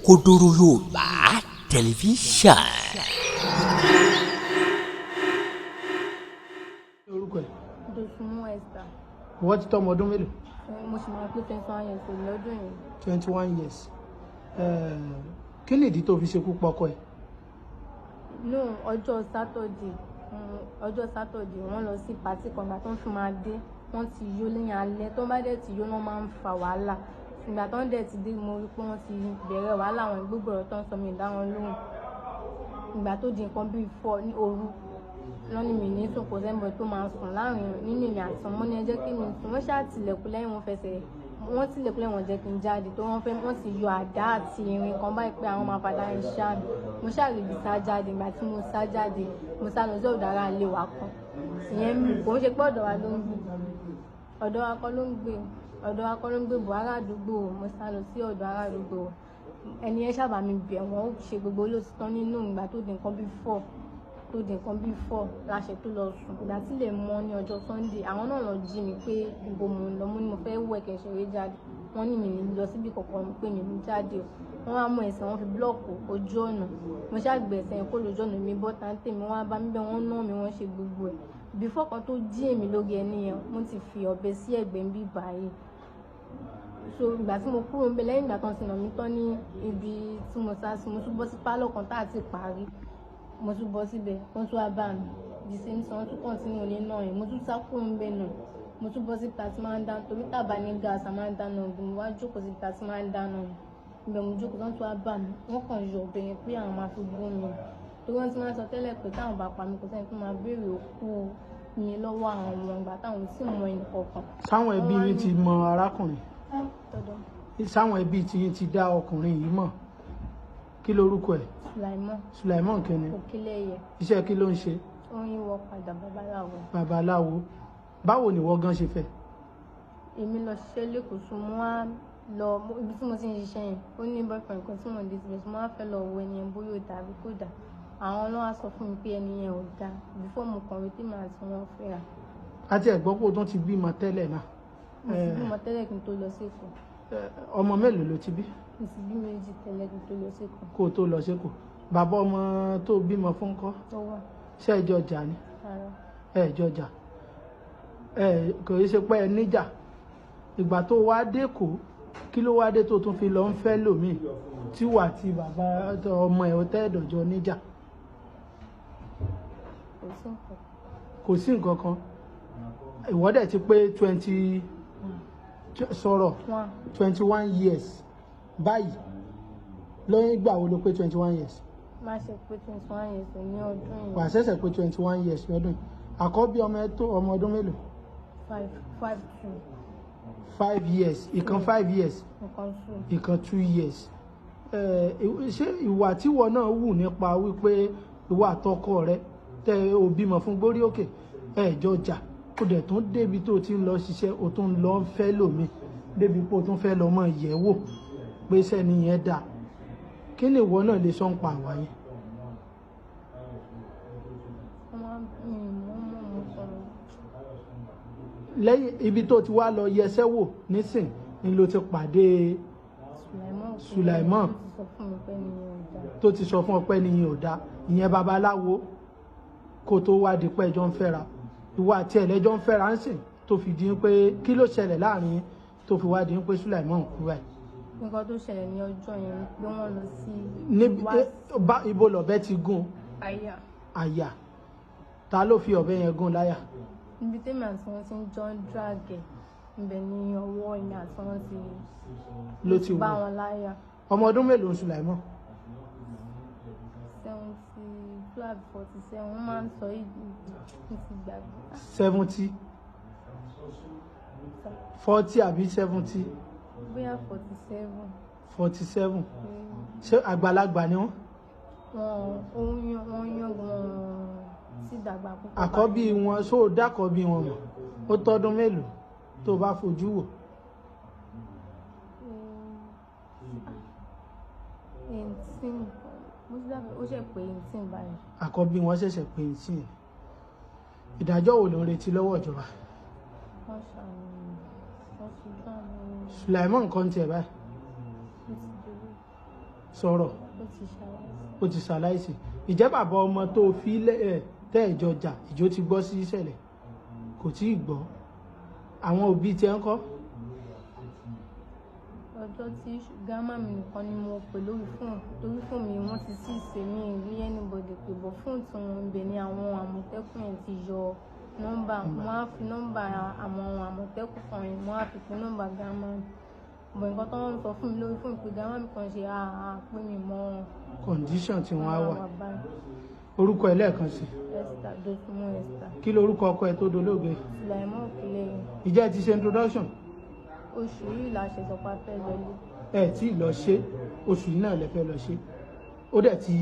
Òkodoro Yorùbá Tẹlifíṣàn. Orúkọ ẹ̀? Dòsùnmú Esther. Ìwọ ti tọ́ ọmọ ọdún mélòó? Mo sì máa pé 21 years old lọ́dún yìí. 21 years. Kí ni ìdí tó fi ṣekú pọkọ ẹ̀? No, ọjọ́ Saturday, ọjọ́ Saturday wọ́n lọ sí party kan. Ìgbà tó ń fi máa dé, wọ́n ti yó lẹ́yìn alẹ́. Tó bá dẹ̀ ti yó, wọ́n máa ń fa wàhálà. Ìgbà tó ń dẹ̀ ti dé, mo rí pé wọ́n ti bẹ̀rẹ̀ wàhálà. Àwọn gbogbo ọ̀rọ̀ tó ń sọ, mi dá wọn lóhùn. Ìgbà tó di nǹkan bíi 4 ní òru, wọ́n ní mi ní sùn, kò sẹ́ni tó máa sùn láàrin nínú èmi àti wọn. Mo ní ẹ jẹ́ kí mi sùn. Wọ́n ṣáà tilẹ̀kùn lẹ́yìn, wọn fẹsẹ̀ wọ́n tilẹ̀kùn lẹ́yìn, wọn jẹ́ kí n jáde tó wọ́n fẹ́. Wọ́n ti yọ àdá àti irin kan báyìí pé àwọn máa fàdá ń ṣá mi. Mo ṣáà rí ibi sá jáde. Ìgbà tí mo sá jáde, mo sá lọ sí ọ̀dọ̀ ará ilé wa kan. Ìyẹn kò ń ṣe pé ọ̀dọ̀ wa ló ń gbé, ọ̀dọ̀ wa kọ́ ló ń gbé, ọ̀dọ̀ wa kọ́ ló ń gbé bọ̀, ará àdúgbò. Mo sá lọ sí ọ̀dọ̀ ará àdúgbò. Ẹni yẹn sábà mi bẹ̀ wọ́n, ó ṣe gbogbo olóòtítọ́ nínú. Ìgbà tó di nǹkan bíi 4, tó di nǹkan bíi 4 láṣẹ tó lọ sùn. Ìgbà tí lè mọ́ ní ọjọ́ Sunday, àwọn náà lọ jí mi pé ibo mò ń lọ. Mo ní mo fẹ́ wẹ̀ kí n ṣeré jáde. Wọ́n ní mi ní lọ síbi kankan, pé mi ní jáde o. Wọ́n wá mú ẹsẹ̀ wọn fi búlọ̀kù ojú ọ̀nà. Mo ṣàgbé ẹsẹ̀ yẹn kó lójú ọ̀nà, mi bọ́ táńtẹ̀ mi, wọ́n á bá mi bẹ́ẹ̀, wọ́n ná mi, wọ́n ṣe gbogbo ẹ̀. Before kan tó jí èmi lórí ẹni yẹn, wọ́n ti fi ọ̀bẹ sí ẹ̀gbẹ́ ń bí báyìí. So ìgbà tí mo kúrò ńbẹ̀, lẹ́yìn ìgbà tán ti nà mí tán ní ibi tí mo sá sí, mo tún bọ́ sí pálọ̀ kan tá a ti parí. Mo tún bọ́ síbẹ̀, wọ́n tún wá bá mi, the same thing, wọ́n tún continue nínà yẹn. Mo tún sá kúrò ńbẹ̀ náà, mo tún bọ́ síta tí máa ń dáná, torí tàbá ní gas a máa ń dáná ọ̀gbìn. Mo wá jókòó síta tí máa ń dáná, ibẹ̀ mo jókòó, wọ́n tún wá bá mi. Wọ́n kàn yọ ọ̀bẹ yẹn pé àwọn máa fi gún mi, torí wọ́n ti máa ń sọ tẹ́lẹ̀ pé táwọn bá pa mí, kò sẹ́ni tó máa béèrè òkú mi lọ́wọ́ àwọn ọmọ, ìgbà táwọn ò sì mọ ẹnì kankan. Sáwọn ẹbí yín ti mọ arákùnrin? Tọ́dọ̀. Sáwọn ẹbí tí yín ti dá ọkùnrin yìí mọ̀? Kí lorúkọ ẹ̀? Sùláìmọ́. Sùláìmọ́ kínní? Òkèlèyẹ. Iṣẹ́ kí ló ń ṣe? Oyin wọ padà, babaláwo. Babaláwo. Báwo ni ìwọ gan ṣe fẹ́? Èmi lọ ṣiṣẹ́ lẹ́kọ̀ọ́, sùn mo wá lọ ibi tí mo ti ń ṣiṣẹ́ yẹn, ó ní boyfriend kan tí mo dé síbẹ̀, mo wá fẹ́ lọ wo ẹni yẹn bóyá ó dà àbí kò dà. Àwọn ọlọ́wà sọ fún mi pé ẹni yẹn ò dà before mo kàn rí tèmi àti wọn fẹ́ra. Àti ẹ̀gbọ́n pé o tún ti bímọ tẹ́lẹ̀ náà. Mo ti bímọ tẹ́lẹ̀ kí n tó lọ sékòó. Ọmọ mélòó ló ti bí? Mo ti bí méjì tẹ́lẹ̀ kí n tó lọ sékòó. Kó o tó lọ sékòó. Bàbá ọmọ tó bímọ fún kọ́? Ó wà. Ṣé ẹ jọ jà ni? Rárá. Ẹ jọ jà, ẹ kò í ṣe pé ẹ níjà. Ìgbà tó wá dẹ́kọ̀ọ́, kí ló wá dé tó tún fi lọ ń fẹ́ lòmíì tí wà tí bàbá ọmọ ẹ̀ tẹ́ ẹ̀dọ̀jọ níjà? Kò sí nǹkan. Kò sí nǹkan kan. Ìwọ dẹ̀ ti pé 20 sọ̀rọ̀. 1. 21 years báyìí. Lóyún ìgbà wo ló pé 21 years? Má ṣe pé 21 years ní ọdún yìí. Wà á ṣẹ̀ṣẹ̀ pé 21 years lọ́dún yìí. Àkọ́bí ọmọ ẹ tó ọmọ ọdún mélòó? 5, 5 2. 5 years ìkan, 5 years. Nǹkan 2. Ìkan 2 years. Ṣé ìwà tíwọ náà wù nípa wípé ìwà àtọkọ rẹ tẹ ò bímọ fún gbórí òkè, ẹ jọ jà, ó dẹ̀ tún débi tó ti ń lọ ṣiṣẹ́, ó tún lọ ń fẹ́ lòmíì, débi pé ó tún fẹ́ lọ mọ̀ yẹ̀ wò pé sẹ́ni yẹn dáa, kí ni ìwọ náà lè sọ ń pa àwa yẹn? Wọ́n máa ń mi mọ́ mọ́ mo sọ̀rọ̀. Lẹ́yìn ibi tó ti wá lọ yẹsẹ́ wò nísìn ni ló ti pàdé Sùláìmọ́. Sùláìmọ́. Tó ti sọ fún mi pé ẹni yẹn ò dáa. Tó ti sọ fún ọ pé ẹni yẹn ò dáa, ìyẹn babaláwo, kó tó wá di pé ẹjọ́ ń fẹ́ra. Ìwọ àti ẹ̀lẹ́jọ́ ń fẹ́ra ń sìn, tó fi di pé kí ló ṣẹlẹ̀ láàrin yín tó fi wá di pé Sùláìmọ́ ń kú báyìí? Nǹkan tó ṣẹlẹ̀ ní ọjọ́ yẹn ni pé wọ́n lọ sí Níbi wá bá ibo lọ̀bẹ ti gún? Àyà. Àyà. Ta ló fi ọ̀bẹ yẹn gún láyà? Níbi tèmi àti wọn ti ń jọ ń drag ẹ̀, ibẹ̀ ni ọwọ́ èmi àti wọn ti Ló ti bá wọ̀. wọn láyà. Ọmọ ọdún mélòó ń Sùláìmọ́? 72 àbí 47, wọ́n máa ń sọ yìí, mo ti gbàgbé. 70, 40 àbí 70? Bóyá 47. 47. Ṣé àgbàlagbà ni wọ́n? Wọn ò yan, wọ́n yan, wọn sì dàgbà púpọ̀. Àkọ́bí wọn, ṣó o dákọ̀bí wọn mọ̀? Ó tọ́dún mélòó tó bá fojú wò? 18, mo ti dàbí ó ṣe pé 18 báyìí. Àkọ́bí wọn ṣẹ̀ṣẹ̀ pé 18. Ìdájọ́ wo ló ń retí lọ́wọ́ ìjọba? Wọ́n ṣàmì, wọ́n ṣojú àmì. Sùláìmọ́ nǹkan tiẹ̀ báyìí? Ó ti dolóògbé. Sọ̀rọ̀. Ó ti ṣaláìsí. Ó ti ṣaláìsí. Ìjẹ́ bàbá ọmọ tó fi lẹ́ ẹ̀ tẹ́ ẹ̀jọ jà, ìjọ ti gbọ́ sí ìṣẹ̀lẹ̀? Kò tí ì gbọ́. Àwọn òbí tiẹ̀ ń kọ́? Ọjọ́ tí grandma mi nìkan ni mo pè lórí fóònù, torí fóònù mi wọ́n ti sì ṣe mí rí anybody pé bọ̀ fóònù tí wọ́n ń bẹ̀ ní àwọn Àmọ̀tẹ́kùn yẹn ti yọ nọ́mbà. Wọ́n á fi nọ́mbà àwọn Àmọ̀tẹ́kùn kan yẹn, wọ́n á fi pín nọ́mbà grandma mi bọ̀. Nǹkan tó ń sọ fún mi lórí fóònù pé grandma mi kan ṣe àà pé mi mọ́ Condition tí wọ́n á wà. Báyìí. Orúkọ ẹ̀ lẹ́ẹ̀kan sí? Esther Dosunmu Esther. Kí lorúkọ ọkọ ẹ tó dolóògbé? Sulaimon Okeleye. Ìjẹ́ ẹ ti ṣe introduction? Oṣù yìí la ṣe sọ pé a fẹ́ lọlé. Ẹ tí ì lọ ṣe, oṣù yìí náà lẹ fẹ́ lọ ṣe, ó dẹ̀ ti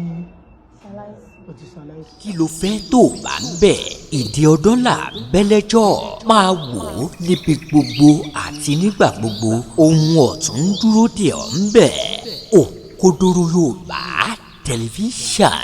Ṣaláìsí. Ó ti ṣaláìsí. Kí ló fẹ́ tó bá ń bẹ̀? Ìdí ọdọ́là bẹ́lẹ́jọ́ máa wò ó níbi gbogbo àti nígbà gbogbo. Ohun ọ̀tún ń dúró dè ọ́ ń bẹ̀. Òkodoro Yorùbá Tẹlifíṣàn.